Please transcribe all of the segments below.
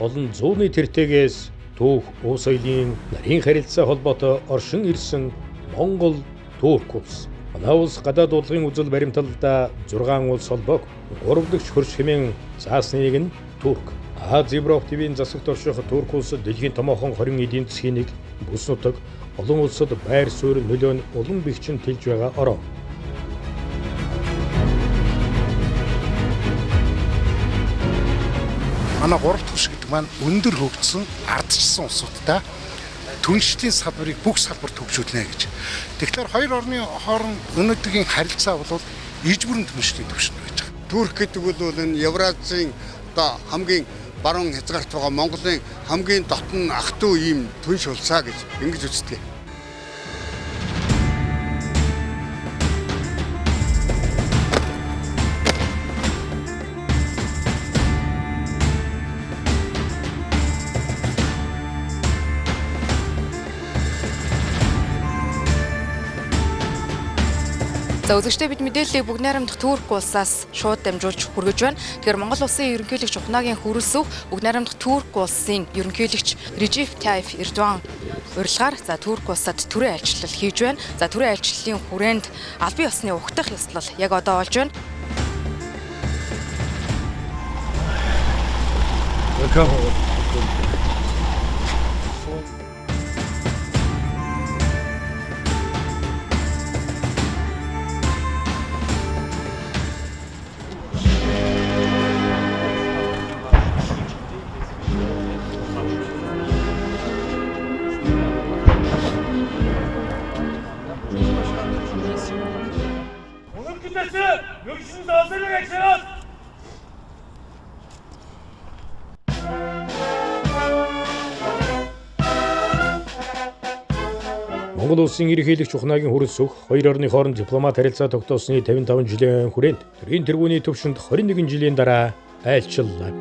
олон зууны тэртегээс түүх ув соёлын нарийн харилцаа холбоотой оршин ирсэн Монгол Турк улс. Манай улс гадаад дуудлагын үзэл баримтлалдаа 6 улс холбоог 3 дахь хөрш хэмээн заасны нэг нь Турк. Аз Европ твийн засагт орших Турк улсад дэлхийн томоохон 20 эдийн засгийн нэг, бүс нутаг олон улсад байр суурь нөлөө нь улам бэхжин тэлж байгаа орон. Манай 3 дахь хөрш гэдэг маань өндөр хөгжсөн, ардчилсан улсуудтай түншлэлийн салбарыг бүх салбарт хөгжүүлнэ гэж. Тэгэхээр хоёр орны хооронд өнөөдрийн харилцаа бол иж бүрэн түншлэлийн түвшинд байж байгаа. Турк гэдэг бол энэ Евразийн одоо хамгийн баруун хязгаарт байгаа Монголын хамгийн дотн ах トゥ ийм түнш улсаа гэж ингэж үздэг. За үзэгчдээ, бид мэдээллийг Бүгд Найрамдах Турк улсаас шууд дамжуулж хүргэж байна. Тэгэхээр Монгол улсын ерөнхийлөгч Ухнаагийн хүрэлсөх Бүгд Найрамдах Турк улсын ерөнхийлөгч Режеп Тайип Эрдоган урилгаар за Турк улсад төрийн айлчлал хийж байна. За төрийн айлчлалын хүрээнд албан ёсны угтах ёслол яг одоо болж байна. Welcome. Onur kütlesi görüşünüzü hazırlık ekşerat. Монгол улсын ерөнхийлөгч Ухнаагийн хүрэлсөх хоёр орны хооронд дипломат харилцаа тогтоосны 55 жилийн хүрээнд төрийн тэргүүний төвшөнд 21 жилийн дараа айлчлалаа.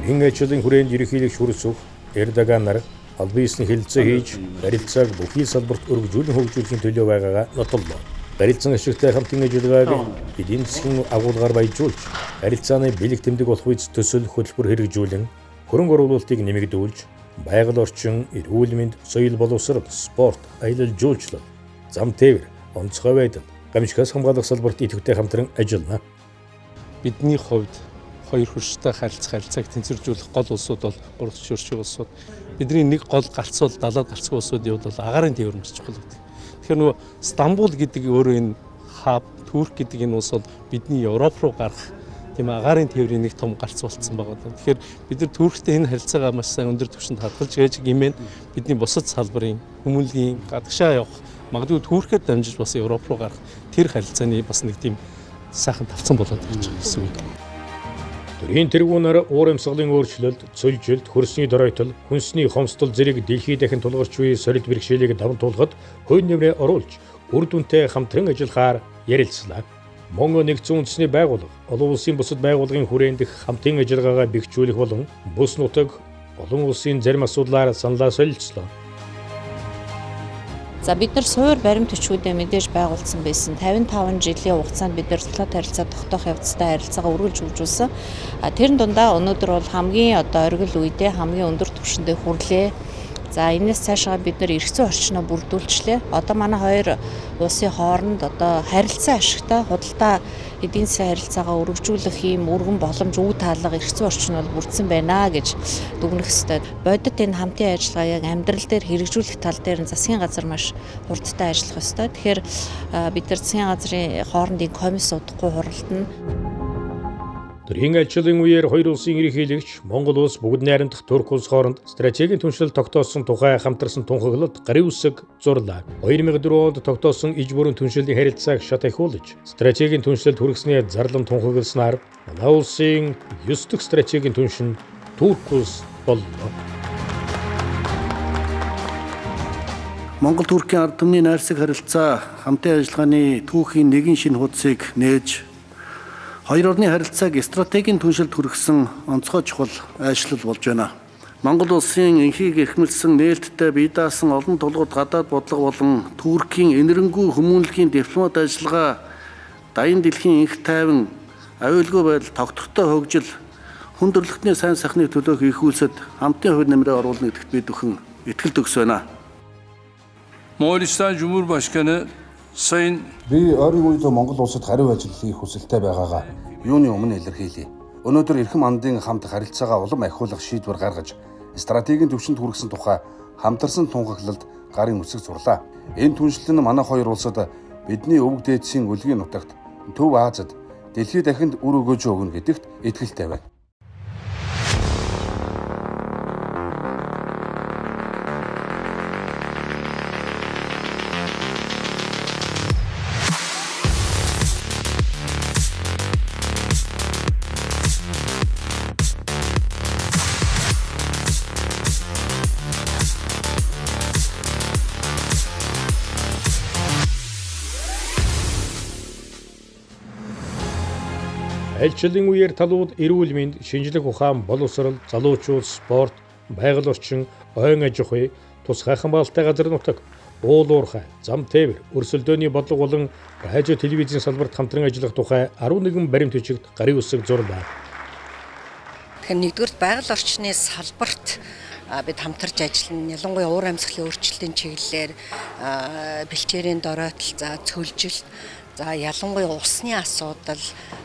Төрийн айлчлалын хүрээнд ерөнхийлөгч хүрэлсөх Эрдоган нар албан ёсны хэлэлцээ хийж харилцааг бүхий салбарт өргөжүүлэн хөгжүүлэхийн төлөө байгаагаа нотоллоо. Барилцсан ашигтай хамтын ажиллагааг эдийн засгийн агуулгаар баяжуулж, харилцааны бэлэг тэмдэг болох үз төсөл хөтөлбөр хэрэгжүүлэн, хөрөнгө оруулалтыг нэмэгдүүлж, байгаль орчин, эрүүл мэнд, соёл боловсрол, спорт, аялал жуулчлал, зам тээвэр, онцгой байдал, гамшигаас хамгаалах салбарт идэвхтэй хамтран ажиллана. Бидний хувьд хоёр хөрштэй харилцах харилцааг тэнцвэржүүлэх гол улсууд бол 3 дахь хөршийн улсууд. Бидний нэг гол галц бол далаад галцгүй улсуудын хувьд бол агаарын тээвэр маш чухал гэдэг. Тэгэхээр нөгөө Стамбул гэдэг өөрөө энэ хаб, Турк гэдэг энэ улс бол бидний Европ руу гарах тийм агаарын тээврийн нэг том галц болцсон байгаа. Тэгэхээр бид нар Турктэй энэ харилцаагаа маш сайн өндөр түвшинд хадгалж байж гэмээр бидний бусад салбарын хүмүүнлэгийн гадагшаа явах, магадгүй Туркээр дамжиж бас Европ руу гарах тэр харилцааны бас нэг тийм сайхан тавцан болоод ирж байгаа гэсэн үг. Төрийн тэргүүнээр уур амьсгалын өөрчлөлт, цөлжилт, хөрсний доройтол, хүнсний хомсдол зэрэг дэлхий дахин тулгарч буй сорилт бэрхшээлийг даван туулахад хувь нэмрээ оруулж, үр дүнтэй хамтран ажиллахаар ярилцлаа. Мөн нэгдсэн үндэсний байгууллага, олон улсын бусад байгууллагын хүрээнд хамтын ажиллагаагаа бэхжүүлэх болон бүс нутаг олон улсын зарим асуудлаар саналаа солилцлоо. За бид нар суур баримт бичгүүдээ мэдээж байгуулсан байсан. 55 жилийн хугацаанд бид нар дипломат харилцаа тогтоох явцтай харилцаагаа үргэлж хөгжүүлсэн. Тэрэн дундаа өнөөдөр бол хамгийн одоо оргил үедээ хамгийн өндөр түвшиндээ хүрлээ. За энэс цаашаа бид нар эрх зүйн орчноо бүрдүүлчлээ. Одоо манай хоёр улсын хооронд одоо харилцаа ашигтай худалдаа эдийн засгийн харилцаагаа өргөжүүлэх ийм өргөн боломж, үе таалга, эрх зүйн орчин бол бүрдсэн байна гэж дүгнэх ёстой. Бодит энэ хамтын ажиллагаа яг амьдрал дээр хэрэгжүүлэх тал дээр нь засгийн газар маш хурдтай ажиллах ёстой. Тэгэхээр бид нар засгийн газрын хоорондын комисс удахгүй хуралдана. Төрийн айлчлалын үеэр хоёр улсын ерөнхийлөгч Монгол улс Бүгд Найрамдах Турк улс хооронд стратегийн түншлэл тогтоосон тухай хамтарсан тунхаглалд гарын үсэг зурлаа. 2004 онд тогтоосон иж бүрэн түншлэлийн харилцааг шат ахиулж, стратегийн түншлэлд хүргэсний зарлан тунхагласнаар манай улсын 9 дахь стратегийн түнш нь Турк улс боллоо. Монгол Туркийн ард түмний найрсаг харилцаа хамтын ажиллагааны түүхийн нэгэн шинэ хуудсыг нээж хоёр орны харилцааг стратегийн түншилд хүргэсэн онцгой чухал айшлал болж байна. Монгол улсын энхийг эрхэмлсэн нээлттэй бие даасан олон тулгууд гадаад бодлого болон Туркийн энэрэнгүй хүмүүнлэгийн дипломат ажиллагаа даян дэлхийн энх тайван аюулгүй байдал тогтвортой хөгжил хүн төрөлхтний сайн сайхныг төлөөх их үйлсэд хамтын хувь нэмрээ оруулна гэдэгт би бүхэн итгэл төгс байна. Moğolistan Cumhurbaşkanı Sayın Би ойрын үед Монгол улсад хариу ажил хийх хүсэлтэй байгаагаа юуны өмнө илэрхийлье. Өнөөдөр эрхэм андын хамт харилцаагаа улам ахиулах шийдвэр гаргаж стратегийн түвшинд хүргэсэн тухай хамтарсан тунхаглалд гарын үсэг зурлаа. Энэ түншлэл нь манай хоёр улсад бидний өвөг дээдсийн өлгийн нутагт, Төв Азид, дэлхийд дахинд үр өгөөж өгнө гэдэгт итгэлтэй байна. Альчлалын үеэр талууд эрүүл мэнд, шинжлэх ухаан, боловсрол, залуучууд, спорт, байгаль орчин, ойн аж ахуй, тусгай хамгаалалтай газар нутаг, уул уурхай, зам тээвэр, өрсөлдөөний бодлого болон радио телевизийн салбарт хамтран ажиллах тухай 11 баримт бичигт гарын үсэг зурлаа. Тэгэхээр нэгдүгээрт байгаль орчны салбарт бид хамтарч ажиллана. Ялангуяа уур амьсгалын өөрчлөлтийн чиглэлээр бэлчээрийн доройтол, за цөлжилт, за ялангуяа усны асуудал,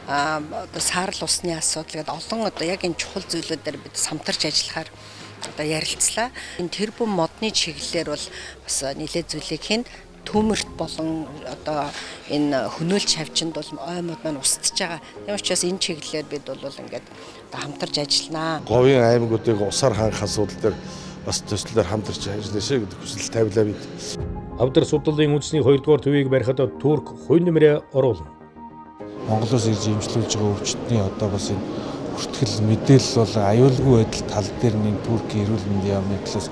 одоо саарл усны асуудал гэдэг олон одоо яг энэ чухал зүйлүүдээр бид хамтарч ажиллахаар одоо ярилцлаа. Энэ тэрбум модны чиглэлээр бол бас нэлээд зүйлийг хийн. Төмөрт болон одоо энэ хөнөөлч хавчинд бол ой мод маань устж байгаа. Тийм учраас энэ чиглэлээр бид бол ингээд одоо хамтарч ажилланаа. Говийн аймагуудыг усаар хангах асуудал дээр бас төслөөр хамтарч ажиллана гэдэг хүсэл тавилаа бид. Авдар судлалын үндэсний 2-р төвийг барихад Турк хувь нэмрээ оруулна. Монголоос ирж эмчлүүлж байгаа өвчтний одоо бас энэ хүртгэл мэдээлэл бол аюулгүй байдал тал дээр нэг Туркийн эрүүл мэндийн яамны талаас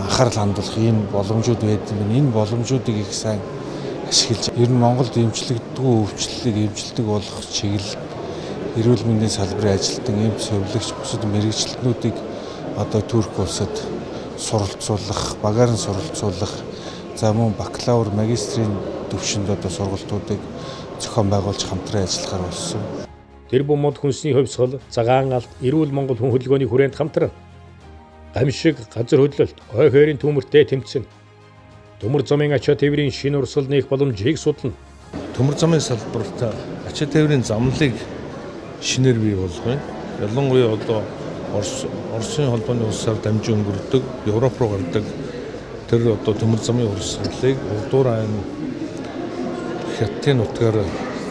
анхаарал хандуулах ийм боломжууд байдаг юм. Энэ боломжуудыг их сайн ашиглаж ер нь Монголд эмчлэгддэггүй өвчлөлийг эмчилдэг болох чиглэлд эрүүл мэндийн салбарын ажилтан, эмч, сувилагч, бусад мэргэжилтнүүдийг одоо Турк улсад суралцуулах, багаар нь суралцуулах, за мөн бакалавр, магистрийн түвшинд одоо сургалтуудыг зохион байгуулж хамтран ажиллахаар болсон. Тэрбум мод хүнсний хувьсгал, цагаан алт, эрүүл Монгол хүн хөдөлгөөний хүрээнд хамтран гамшиг, газар хөдлөлт, ой хойрын төмөртэй тэмцэнэ. Төмөр замын ачаа тээврийн шинэ урсгал нээх боломжийг судлана. Төмөр замын салбарт ачаа тээврийн замлыг шинээр бий болгоё. Ялангуяа одоо Оросын холбооны улсаар дамжин өнгөрдөг, Европ руу гардаг тэр одоо төмөр замын урсгалыг урдуур айн Хятадын нутгаар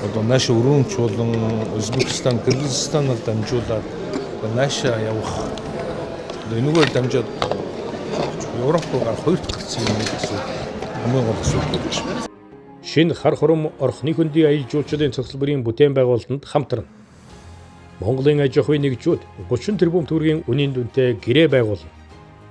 одоо нааш Өрөмч болон Узбекистан, Кыргызстанаар дамжуулаад наашаа явах энүүгээр дамжаад Европ руу гарах хоёр дахь гарцын юм гэсэн хамгийн гол асуудал гэж. Шинэ хар хурим орхны хөндийн аялал жуулчлалын цогцлборын бүтээн байгуулалтанд хамтрана. Монголын аж ахуйн нэгжүүд 30 тэрбум төгрөгийн үнийн дүнтэй гэрээ байгуулна.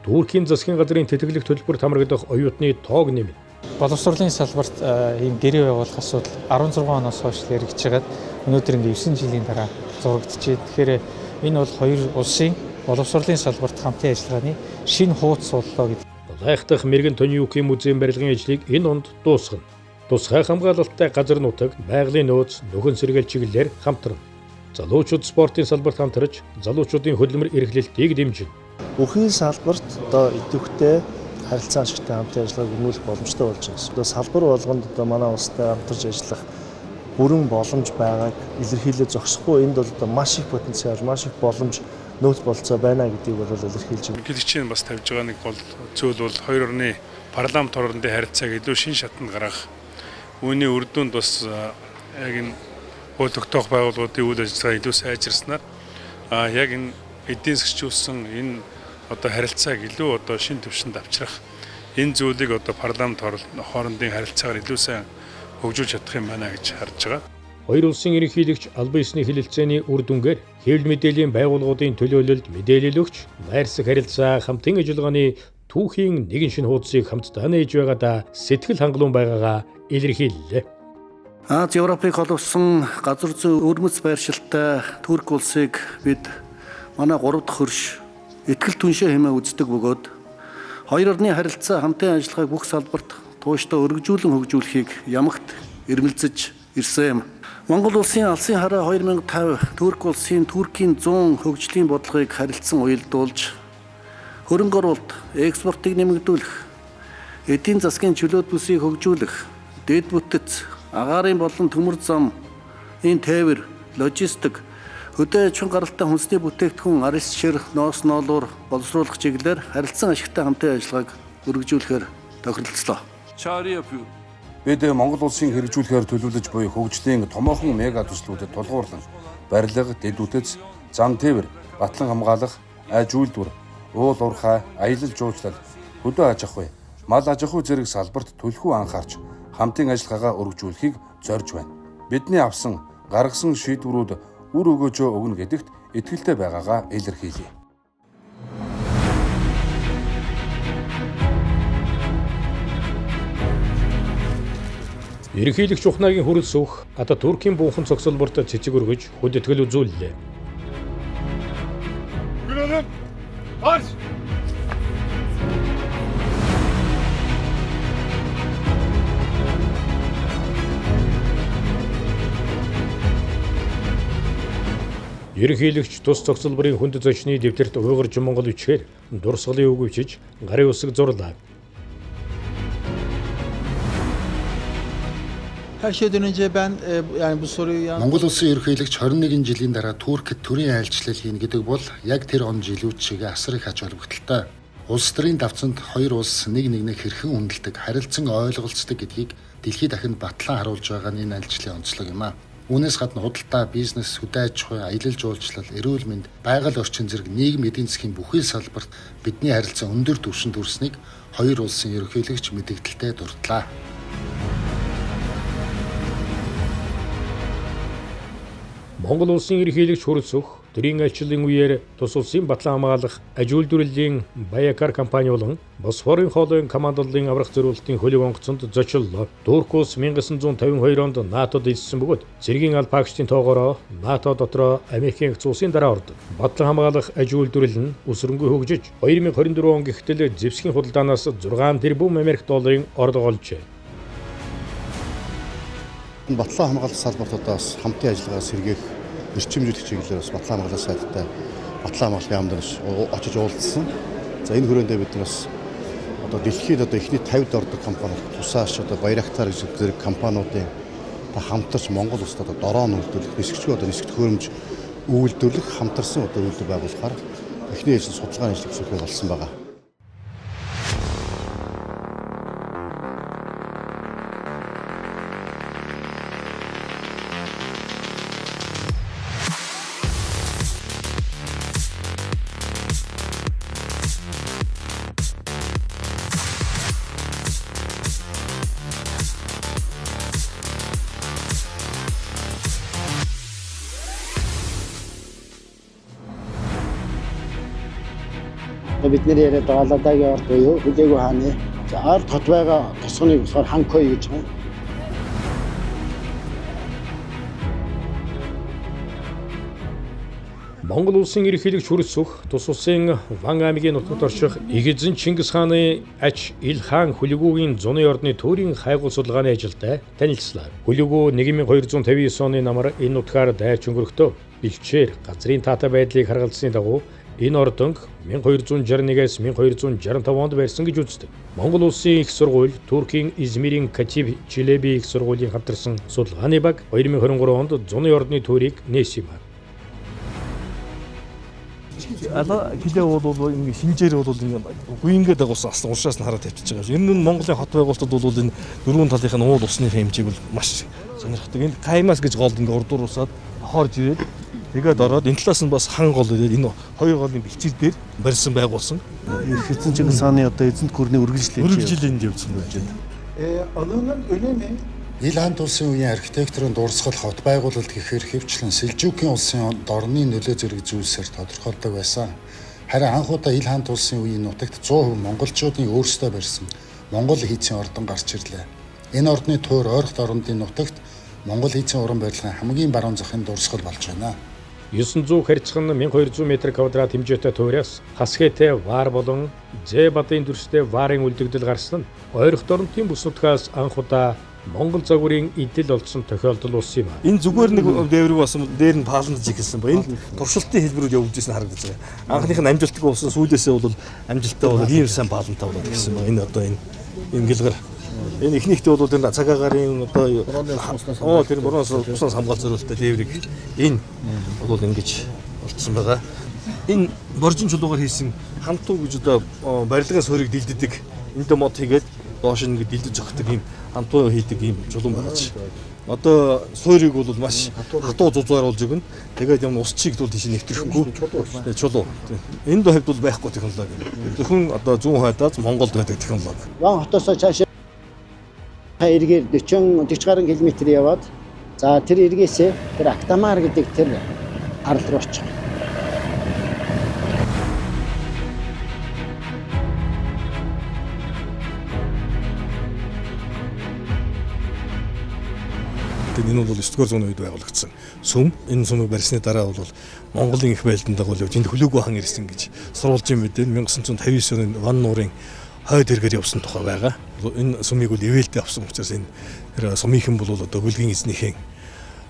Туркийн засгийн газрын тэтгэлэг төлбөр хамрагдах оюутны тоог нэмнэ. Боловсролын салбарт ийм гэрээ байгуулах асуудал 16 оноос хойш яригдж байгаад өнөөдөр ингээ 9 жилийн дараа зурагдчихэ. Тэгэхээр энэ бол хоёр улсын боловсролын салбарт хамтын ажиллагааны шинэ хууц боллоо гэдэг. Лайх дахь мэрэгэн Тоньюкийн музейн барилгын ажлыг энэ онд дуусгана. Тусгай хамгаалалттай газар нутаг, байгалийн нөөц, нөхөн сэргээл чиглэлээр хамтрана. Залуучууд спортын салбарт хамтарч залуучуудын хөдөлмөр эрхлэлтийг дэмжинэ. Бүхий салбарт одоо идэвхтэй харилцаа ашигтай хамтын ажиллагааг өрнүүлэх боломжтой болж байгаа. Одоо салбар болгонд одоо манай улстай хамтарч ажиллах бүрэн боломж байгааг илэрхийлээ зогсохгүй энд бол одоо маш их потенциал, маш их боломж нөөц болцоо байна гэдгийг бол илэрхийлж байна. Ерөнхийлөгчийн бас тавьж байгаа нэг гол зүйл бол хоёр орны парламент хоорондын харилцааг илүү шин шатанд гаргах. Үүний үр дүнд бас яг энэ хууль тогтоох байгууллагуудын үйл ажиллагаа илүү сайжирснаар яг энэ эдийн засгчүүлсэн энэ одоо харилцааг илүү одоо шин түвшинд авчрах энэ зүйлийг одоо парламент хоорондын харилцаагаар илүү сайн хөгжүүлж чадах юм байна гэж харж байгаа. Хоёр улсын ерөнхийлөгч албан ёсны хэлэлцээний үр дүнгээр хэвлэл мэдээллийн байгууллагуудын төлөөлөлд мэдээлэл өгч найрсаг харилцаа хамтын ажиллагааны түүхийн нэгэн шинэ хуудсыг хамтдаа нээж байгаадаа сэтгэл хангалуун байгаагаа илэрхийллээ. Аз Европыг холбосон газар зүйн өвөрмөц байршилтай Турк улсыг бид манай 3 дахь хөрш итгэл түншээ хэмээн үздэг бөгөөд хоёр орны харилцаа хамтын ажиллагааг бүх салбарт тууштай өргөжүүлэн хөгжүүлэхийг ямагт эрмэлзэж ирсэн юм. Монгол улсын алсын хараа 2050 Турк улсын Туркийн 100 хөгжлийн бодлогыг харилцан уялдуулж хөрөнгө оруулалт, экспортыг нэмэгдүүлэх, эдийн засгийн чөлөөт бүсийг хөгжүүлэх, дэд бүтэц, агаарын болон төмөр зам, энэ тээвэр, логистик, хөдөө аж ахуйн гаралтай хүнсний бүтээгдэхүүн, арьс шир, ноос ноолуур боловсруулах чиглэлээр харилцан ашигтай хамтын ажиллагааг өргөжүүлэхээр тохиролцлоо. Бид Монгол улсын хэрэгжүүлэхээр төлөвлөж буй хөгжлийн томоохон мега төслүүдэд тулгуурлан барилга, дэд бүтэц, зам тээвэр, батлан хамгаалах, аж үйлдвэр, уул уурхай, аялал жуулчлал, хөдөө аж ахуй, мал аж ахуй зэрэг салбарт түлхүү анхаарч хамтын ажиллагаагаа өргөжүүлэхийг зорж байна. Бидний авсан, гаргасан шийдвэрүүд үр өгөөжөө өгнө гэдэгт итгэлтэй байгаагаа илэрхийлье. Ерөнхийлөгч Ухнаагийн хүрэлсөх Ататүркийн бунхан цогцолборт цэцэг өргөж хүндэтгэл үзүүллээ. Марш! Ерөнхийлөгч тус цогцолборын хүнд зочны дэвтэрт уйгарч Монгол бичгээр дурсгалын үг бичиж гарын үсэг зурлаа. Her şeyden önce ben yani bu soruyu Монгол улсын ерөнхийлөгч 21 жилийн дараа Туркид төрийн айлчлал хийнэ гэдэг бол яг тэр он жилүүд шиг асар их ач холбогдолтой. Улс төрийн давцанд хоёр улс нэг нэгнээ хэрхэн хүндэлдэг, харилцан ойлголцдог гэдгийг дэлхийд дахинд батлан харуулж байгаа нь энэ айлчлалын онцлог юм аа. Үүнээс гадна худалдаа, бизнес, хөдөө аж ахуй, аялал жуулчлал, эрүүл мэнд, байгаль орчин зэрэг нийгэм эдийн засгийн бүхий салбарт бидний харилцаа өндөр түвшинд хүрснийг хоёр улсын ерөнхийлөгч мэдэгдэлтэй дурдлаа. Монгол улсын ерөнхийлөгч хүрэлцэх төрийн айлчлалын үеэр тус улсын батлан хамгаалах аж үйлдвэрлэлийн Баякар компани болон Босфорын хоолойн командалын аврах зориултын хөлөг онгоцонд зочлолоо. Турк улс 1952 онд НАТО-д элссэн бөгөөд цэргийн алпаагчдын тоогоороо НАТО дотроо Америкийн нэгдсэн улсын дараа ордог. Батлан хамгаалах аж үйлдвэрлэл нь өсөрөнгө хөгжиж 2024 он гэхтэл зэвсгийн худалдаанаас 6 тэрбум Америк долларын орлого олжээ. Батлан хамгаалах салбарт одоо бас хамтын ажиллагаа сэргээх, эрчимжүүлэх чиглэлээр бас батлан хамгаалах сайдтай батлан хамгаалах яамд очиж уулзсан. За энэ хүрээндээ бид нар бас одоо дэлхийд одоо эхний 50-д ордог компани тусааш одоо Баярактар гэж зэрэг компаниудын хамтарч Монгол улсад одоо дрон үйлдвэрлэх, нисгчгүй одоо нисэх төхөөрөмж үйлдвэрлэх хамтарсан одоо үйлдвэр байгуулахаар эхний ээлжинд судалгааны ажил хийх болсон байгаа. Бид нэр яриад байгаа Ладагийн орд буюу Хүлээгүү хааны ард хот байгаа тосгоныг болохоор Ханкой гэж байна. Монгол улсын ерөнхийлөгч хүрэлцэх тус улсын Ван аймгийн нутагт орших их эзэн Чингис хааны ач Ил хаан Хүлэгүүгийн зуны ордны төрийн хайгуул судалгааны ажилтай танилцлаа. Хүлэгүү 1259 оны намар энэ нутгаар дайрч өнгөрөхдөө бэлчээр газрын таатай байдлыг харгалзсаны дагуу энэ ордонг 1261-ээс 1265 онд барьсан гэж үздэг. Монгол улсын их сургууль, Туркийн Измирийн Катиб Чилеби их сургуулийн хамтарсан судалгааны баг 2023 онд зуны ордны төрийг нээсэн юм. Ала хилээ бол ингэ шинжээр бол ингэ гүйнгээ дагуулсан асан уршаас нь хараад тавьчихж байгаа. Ер нь Монголын хот байгуулалтад бол энэ дөрвөн талынх нь уул усны хэмжээг бол маш сонирхдаг. Энэ Каймас гэж гол ингэ урдуур усаад хохорж ирээд тэгээд ороод энэ талаас нь бас хан гол ирээд энэ хоёр голын бэлчээр дээр барьсан байгуулсан. Их эзэн Чингис хааны одоо эзэнт гүрний үргэлжлэл энд явуулсан байж байна. Alanın önemi Ил хаант улсын үеийн архитектурын дурсгал хот байгуулалт гэхээр хөвчлэн Селжукийн улсын дорны нөлөө зэрэг зүйлсээр тодорхойлдог байсан. Харин анх удаа Ил хаант улсын үеийн нутагт 100% монголчуудын өөрсдөө барьсан Монгол хийцийн ордон гарч ирлээ. Энэ ордны туйр ойрхот орондын нутагт Монгол хийцийн уран барилгын хамгийн баруун захын дурсгал болж байна. 900 харьцах нь 1200 м квадрат хэмжээтэй туйраас хасгээтэй вар болон зээ бадын дүрстэй варын үлдэгдэл гарсан нь ойрхот оронтын бүс нутгаас анх удаа Монгол загварын идэл олдсон тохиолдол болсон юм. Энэ зүгээр нэг дээврэг болсон, дээр нь пааландж эхэлсэн ба энэ туршилтын хэлбэрүүд явуулж ирсэн харагдаж байгаа. Анхных нь амжилтгүй болсон, сүүлээсээ бол амжилттай болоод ийм сайн паалантай болоод гисэн ба энэ одоо энэ гэлгэр энэ эхнийхтэй бол энэ цаг агаарын одоо тэр борооноос уснаас хамгаалц зориулттай дээврэг энэ бол ингэж болцсон байгаа. Энэ боржин чулуугаар хийсэн хантуу гэж одоо барилгын суурийг дилддэг. Энд мод хийгээд доош нь ингэ дилдэж зогтдаг ийм хантуу хийдэг ийм чулуун байгаа ч. Одоо суурийг бол маш хатуу зузааруулж өгнө. Тэгээд юм ус чиг тул тийш нэвтрэхгүй. Чулуу. Энд хувьд бол байхгүй технологи. Зөвхөн одоо зүүн хойдоос Монголд байдаг технологи. Ван хотоосоо цаашаа эргээр 40 гаруй километр яваад за тэр эргээсээ тэр Актамар гэдэг тэр арал руу очих. Энэ бол 9-р зууны үед байгуулагдсан сүм. Энэ сүмийг барьсны дараа бол Монголын их байлдан дагуул явж энд Хөлөөгөө хаан ирсэн гэж сурвалжийн мэдээ 1959 оны Ван нуурын хойд эргээр явсан тухай байгаа. Энэ сүмийг бол ивэлдээ авсан учраас энэ тэр сумынхан бол одоо гүлгийн эзнийхэн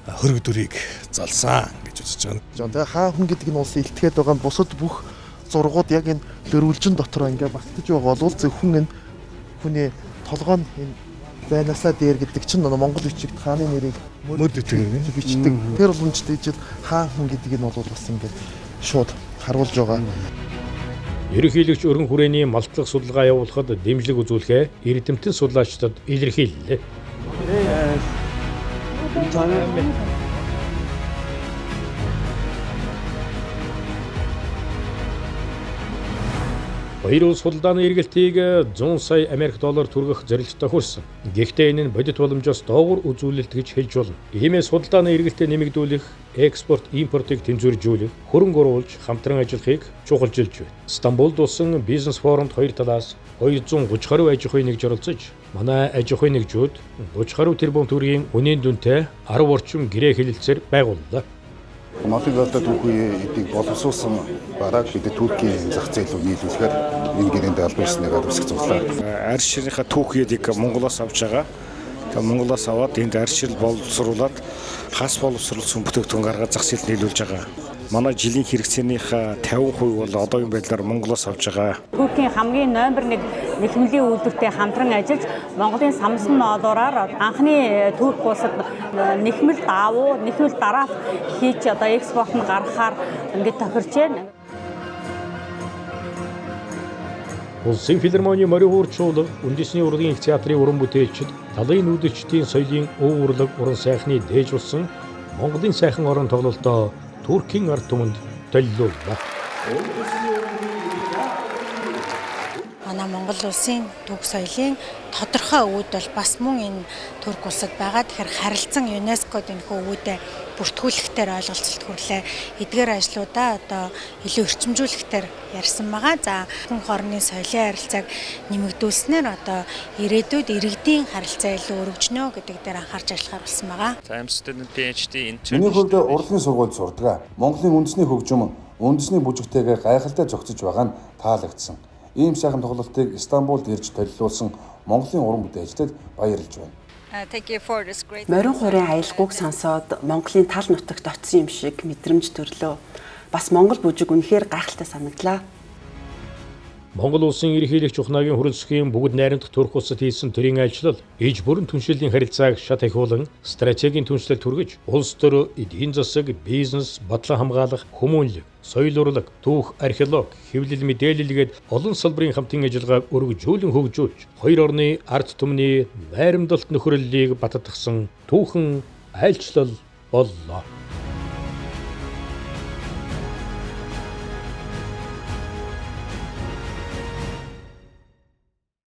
хөрөг дүрийг залсан гэж үзэж байгаа. Тэгээ хаан хүн гэдэг нь улс илтгэхэд байгаа бусад бүх зургууд яг энэ лөрвөлжин дотор ингээ багтаж байгаа бол зөвхөн энэ хүний толгой нь энэ байнасаа дээр гэдэг чинь Монгол бичигт хааны нэрийг мөрд бичдэг. Тэр боломжтой ижил хаан хүн гэдэг нь бол бас ингээд шууд харуулж байгаа. Ерөнхийлөгч өргөн хүрээний малтлах судалгаа явуулахад дэмжлэг үзүүлэхээ эрдэмтэн судлаачдад илэрхийллээ. Хоёр улс худалдааны эргэлтийг 100 сая Америк доллар түргэх зорилттой хүрсэн. Гэхдээ энэ нь бодит боломжоос доогуур үзүүлэлт гэж хэлж болно. Иймээс худалдааны эргэлтээ нэмэгдүүлэх, экспорт, импортыг тэнцвэржүүлэх, хөрөнгө оруулж хамтран ажиллахыг чухалчилж байна. Стамбулд болсон бизнес форумд хоёр талаас 230 гаруй аж ахуйн нэгж оролцож, манай аж ахуйн нэгжүүд 30 гаруй тэрбум төгрөгийн үнийн дүнтэй 10 орчим гэрээ хэлэлцээр байгууллаа. Монголын одоо түүхийн эдийг боловсруулсан барааг бид Туркийн зах зээл рүү нийлүүлэхээр энэ гэрээнд албан ёсны гар үсэг зурлаа. Арширынхаа түүхийн эдийг Монголоос авч байгаа. Тэгээ Монголоос аваад энд арширл боловсруулад хас боловсруулсан бүтээгдэхүүн гаргаад зах зээлд нийлүүлж байгаа. Манай жилийн хэрэгцээнийхээ 50% бол одоогийн байдлаар Монголоос авч байгаа. Туркийн хамгийн номер 1 нэхмэлийн үйлдвэртэй хамтран ажиллаж Монголын самсан ноолуураар анхны Турк улсад нэхмэл даавуу, нэхмэл дараах хийж одоо экспорт нь гаргахаар ингээд тохирч байна. Улсын филармоны морин хуур чуулга, Үндэсний урлагийн их театрын уран бүтээлчид, талын нүүдэлчдийн соёлын өв урлаг уран сайхны дээж болсон Монголын сайхан орон тоглолтоо Туркийн ард түмэнд төллүүллээ. Манай Монгол улсын түүх соёлын тодорхой өвөд бол бас мөн энэ Турк улсад байгаа. Тэгэхээр харилцан ЮНЕСКОд энэхүү өвөдөө бүртгүүлэхтэр ойлголцолт хүрлээ. Эдгээр ажлуудаа одоо илүү эрчимжүүлэхтэр ярьсан байгаа. За хүн хоорондын соёлын харилцааг нэмэгдүүлснээр одоо ирээдүйд иргэдийн харилцаа илүү өргөжнө гэдэг дээр анхаарч ажиллахаар болсон байгаа. Миний хувьд урлагийн сургуульд сурдаг. Монголын үндэсний хөгжим үндэсний бүжигтэйгээ гайхалтай зохицож байгаа нь таалагдсан. Ийм сайхан тоглолтыг Стамбулд ирж толилуулсан Монголын уран бүтээлчдэд баярлж байна. Морин хуурын аялгауг сонсоод Монголын тал нутагт очсон юм шиг мэдрэмж төрлөө. Бас Монгол бүжиг үнэхээр гайхалтай санагдлаа. Монгол улсын ерөнхийлөгч Ухнагийн хүрэлцэхийн бүгд найрамдах Турк улсад хийсэн төрийн айлчлал иж бүрэн түншлэлийн харилцааг шат ахиулан стратегийн түншлэл түргэж улс төр, эдийн засаг, бизнес, бодлон хамгаалах, хүмүүнлэг, соёл урлаг, түүх, археологи, хэвлэл мэдээлэл гээд олон салбарын хамтын ажиллагааг өргөжүүлэн хөгжүүлж хоёр орны ард түмний найрамдалт нөхөрлөлийг баттгасан түүхэн айлчлал боллоо.